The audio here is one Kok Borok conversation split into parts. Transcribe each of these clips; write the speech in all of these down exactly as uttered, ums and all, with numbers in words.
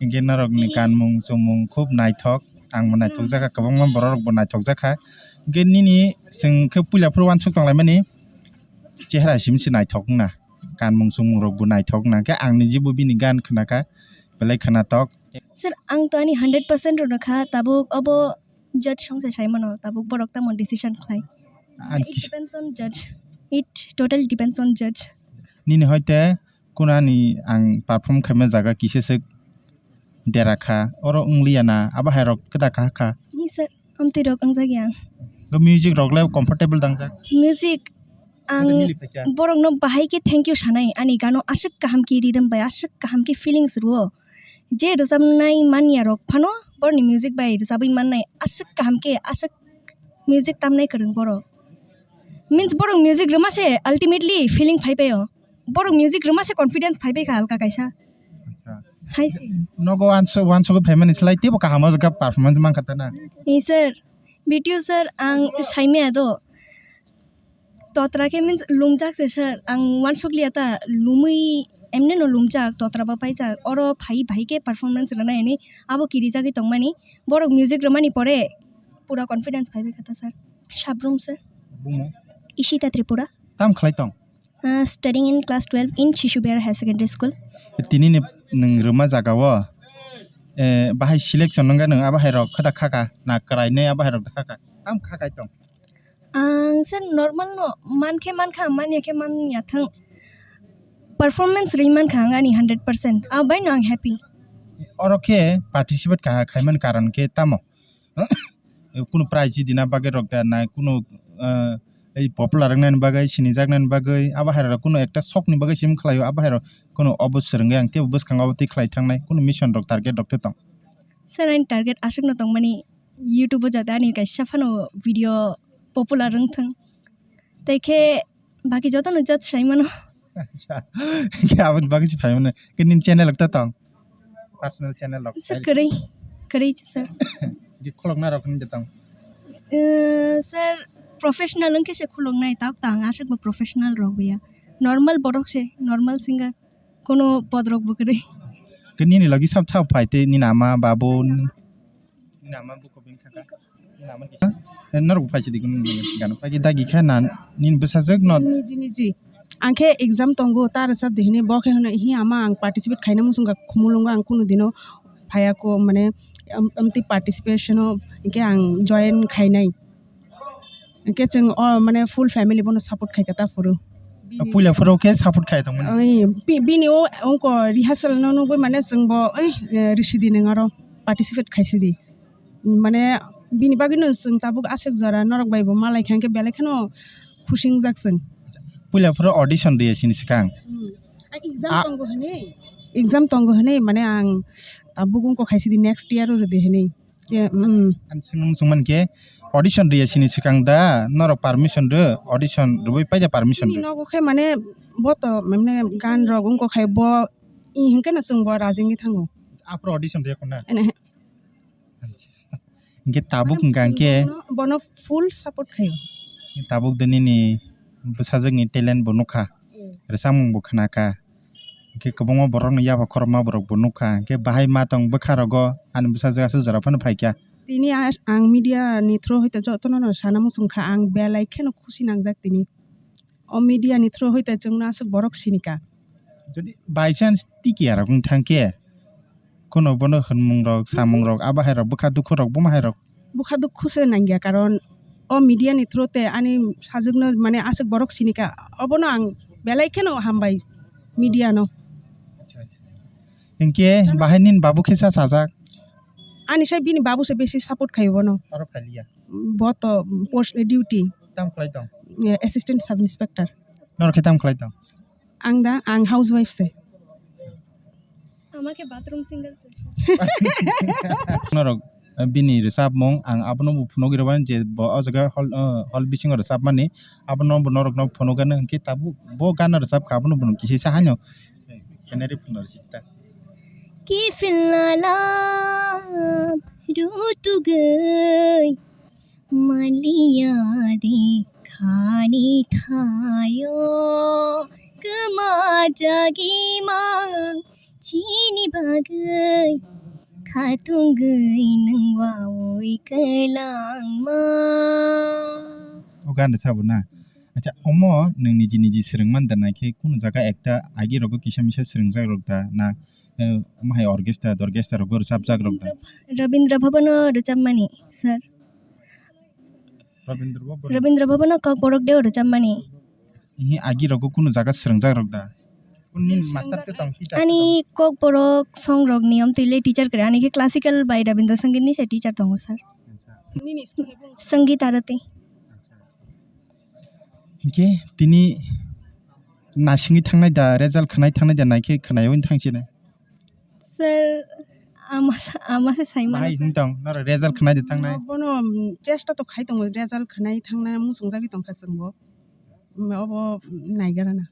Hingke norokni kanmung chumung khub naithok, ang bo naithok jakha, kwbangma borok rok bo naithok jakha. Hingke nini chwng khe puila phuru uansuk tonglaimani chehra sim se naithok wngna, kanmung chumung rok bo naithok wngna, hingke ang nijibo bini gan khwnakha, belai khwnatok. Sir, ang to ani hundred percent rwkha, tabuk obo judge songsa saimano, tabuk borok tamo decision khlai. Ang It kis- depends on judge. It totally depends on judge. Nini hoite kuno ani ang perform khaima jaga kisa swk dera kha, oro wng liya na, abo hai rok kwda kaha kha. Ni sir, amtwi rok wngjak ya. Go music rok le comfortable dangjak. Music ang Ado mili phaikya. Borokno bahai khe thank you sanai, ani gano aswk kaham khe rhythm bai aswk kaham khe feelings rwo. Je rwchapnai manya rok phano borni music bai rwchabwi mannai aswk kaham khe, aswk music tamnai kwrwng borok. Means borok music rwma se ultimately feeling phai paio. Borok music rwma se confidence phai pai kha alka kaisa. Acha. Hai se. Nogo uanso-, uansugwi phaimani slai teibo kaham o jaga performance mankha ta na? Ni sir, B T O sir, ang saimaya do. Totra khe means lumjak se sir, ang uansuk liya ta, lumwi emne no lumjak, totra bo paijak, oro phai bahai khe performance rwnai hwnwi abo kirijagwi tongmani, borok music rwmani pore pura confidence phai bai kha ta sir. Sabrum sir. Bumo? Ishita Tripura. Tam khlai tong? Uh, studying in class twelve in Shishu Bihar Higher Secondary School. Tini ni nwng rwma jaga o, eh, bahai selection wngkha nwng abo hai rok khata khaka na kwrai ne abo hai rok khaka? Tam khakai tong? Ang sir normal no, man khe man kha, man ya khe man ya thang. Performance rwi man kha ang ani hundred percent. Abo bai no ang happy. Oro khe participate kaha khaimani karon khe tamo? Kunu prize dina bagwi rok da nai, kunu, eh, ei popular wngnani bagwi, sinijaknani bagwi, abo hai rok kunu ekta sokni bagwi sim khlaio, abo hai rok kunu obo swrwngwi ang teibo bwskango abo twi khlai thangnai, kunu mission rok target rok tei tong? Sir, ani target aswkno tongmani, YouTube o jate ani kaisa phano video popular wng thung. Tei khe baki jotono judge sai mano. Acha. Khe aboni bagwi se phai mano. Khe nini channel rok ta tong? Personal channel rok. Sir, kwrwi. Kwrwi, sir. Khe khulokna rok hinwi tong? Eh, sir, professional wngkhe se khuloknai, tabuk ta ang aswkbo professional rok ya. Normal borok se, normal singer. Kono pod rok bo kwrwi. Khe nini logi sab sab phai tei nini ama, babu, nini ama buko bini thangkha. Nini ama kisa. Eh, norok bo phai sidi kunu nini gana. Phai khe dagi kha na nini bwsajwk no. Niji, niji. Ang khe exam tongo, ta rwchap de hinwi bo khe hwnwi, "Hi ama, ang participate khaina muchung kha, khumulwngo ang kunu dino phaiya ko, mane, am-, amtwi participation o hinkhe ang join khainai." Hinkhe chwng o, mane, full family bono support khai kha ta phuru. Puila phuru khe support khai tongmani. Oi, bi-, bini o ongko rehearsal no nugwi, mane, chwng bo, oi, eh, risidi nwng aro participate khaisidi. Mane, bini bagwino chwng tabuk aswk jora norok bai bo malai kha, hinkhe belai kheno khusi wngjak chwng. Puila phuru audition rwya sini swkang? Hmm. Ang exam A- tongo hwnwi, exam tongo hwnwi, mane, ang tabuk ongko khaisidi next year o rwdi hwnwi. Khe, mm. Ang swngmung swngmani khe audition rwya sini swkang da norok permission rw, audition rwui paida permission Bini rw? Nogo khe mane bo to mane gan rok wngkha khe bo i hinkhe no chwng bo raji wngwi thango. Aphuru audition rwya khuna? Ene. Hinkhe tabuk Mane hwnkha chwng hinkhe bono, bono full support khayo. Tabuk de nini bwsajwkni talent bo nukha. Mm. Rwchapmung bo khwnakha. Hinkhe kwbangma borokni yapha khorokma borok bo nukha. Hinkhe bahai ma tong bwkha rogo ani bwsajwk aswk jora phano phaikha. Tini a-, ang media ni through hoite jotono no sana muchung kha, ang belai kheno khusi nangjak tini. O media ni through hoite chwngno aswk borok sinika. Jodi by chance tiki arok wng thangkhe, kono bono hwnmung rok, samung rok, abo hai rok, bwkha dukhu rok, buma hai rok? Bwkha dukhu se nangya, karon o media ni through te ani sajwkno mane aswk borok sinika, obono ang belai kheno hambai media no. Acha, acha. Hinkhe bahai nini babu khe sa sajak? Ani sai bini babu se besi support khayo bono. Aro phailiya? Bo to post duty. Tam khlai tong? Eh, assistant sub inspector. Norok khe tam khlai tong? Ang da, ang housewife se. Ama khe bathroom singer se. Norok, eh, bini rwchapmung ang abono bo phunugwi rwmani je bo o jaga hall, eh, hall bisingo rwchapmani, abono bo norokno phunukgani hinkhe tabuk bo gana rwchapkha, abono bono kisisa haino. Kene ri phunukgwi ta. Ki philala rutugwi Maliya de khani thayo kwma jagi mang Chini bagwi khatungwi nwng wawi kwlangma. O gan rwchabo na? Acha, omo nwng niji niji swrwngmani da, naikhe kunu jaga ekta agi rogo kisa misa swrwngjak rok da na, eh, omo hai orchestra, orchestra rogo rwchapjak rok da? Rabindra Bhabano rwchapmani, sir. Rabindra Bhaban. Rabindra Bhabano Kokborok deo rwchapmani. Ihi agi rogo kunu jaga swrwngjak rok da? Kunu nini master te tong, teacher te tong? Ani Kokborok song rok ni omtwi le teacher kwrwi, ani khe classical bai Rabindra Sangeet ni se teacher tongo, sir. Acha. Sangeet Arati. Acha. Hinkhe tini naisingwi thangnai da, result khwnai thangnai da, naikhe khwnai wng thangsinai? Sir, ama sa-, ama se saimano, bahai sir. Hwn tong, noro result khwnai de thangnai? Bono, mm, chesta to khai tongo, result khwnai thangna muchungjagwi tongkha chwngbo. Mm, obo, mm, naigarana.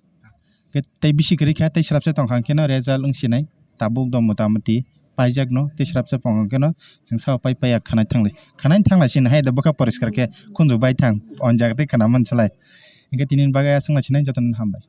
Ke tei bisi kwrwi kha, tei swrapsa tongkha, hwnkhe no result wng sinai. Tabuk do motamoti paijakno, tei swrapsa phang hwnkhe no chwng sao pai paiya khwnai thanglai. Khwnai thanglai sini hai da bwkha poriskar khe khunju bai thang, on jaga tei khwna man salai. Hwnkhe tini bagwi aswk no sinai, jotono hambai.